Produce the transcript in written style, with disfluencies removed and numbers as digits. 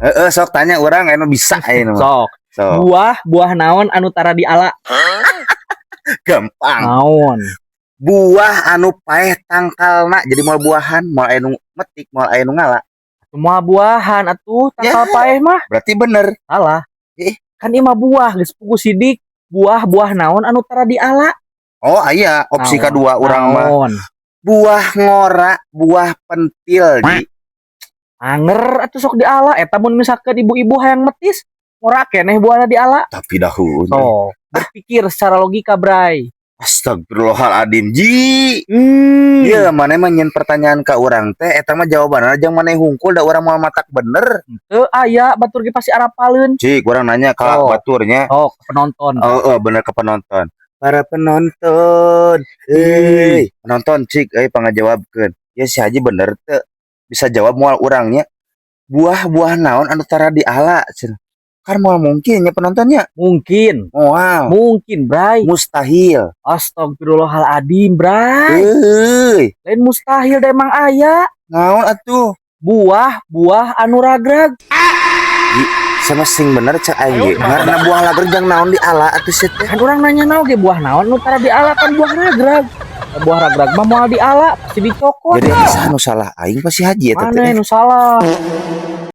Heeh, sok tanya urang anu bisa ayeuna mah. Sok. Sok. Buah buah naon anu tara diala? Gampang. Naon? Buah anu paeh tangkalna, jadi moal buahan, moal aya nu metik, moal aya nu ngala. Semua buahan atuh tangkal Ya. paeh mah. Berarti bener. Salah. Eh. Kan ieu mah buah geus pugu sidik. Buah buah naon anu tara diala? Oh, aya opsi Naon? kedua urang mah. Naon? Buah ngora, buah pentil, Ji. Anger atuh sok diala eta mun misalkan ibu-ibu hayang metis ngora keneh buahna diala. Tapi dahulu. So, berpikir secara logika, Bray. Astagfirullahaladzim, Ji. Iya, maneh mah nyieun pertanyaan ka urang teh eta mah jawabanna jang maneh hungkul, da urang moal matak bener. Teu aya batur ge pasti arapaleun. Cik, urang nanya ka Oh. baturnya. Sok penonton. Oh, bener, ke penonton. Para penonton, euy, penonton cik, euy, pangajawabkeun. Ya si Haji bener teu? Bisa jawab moal urangnya? Buah-buah naon anu tara diala cenah? Kan moal mungkin ya penontonnya. Mungkin. Moal. Mungkin, Bray. Mustahil. Astagfirullahaladzim, Bray. Euy, Lain mustahil da emang aya. Naon atuh? Buah buah anu ragrag. Sama sing bener cek aing ge. Ngaranna buah lagrag jang naon diala atuh sia teh? Kan urang nanya naon ge, buah naon nu tara diala, kan buah ragrag. Buah ragrag mah moal diala, pasti dicokot. Jadi saha nu salah, aing pasti Haji eta Mana teh? nu salah?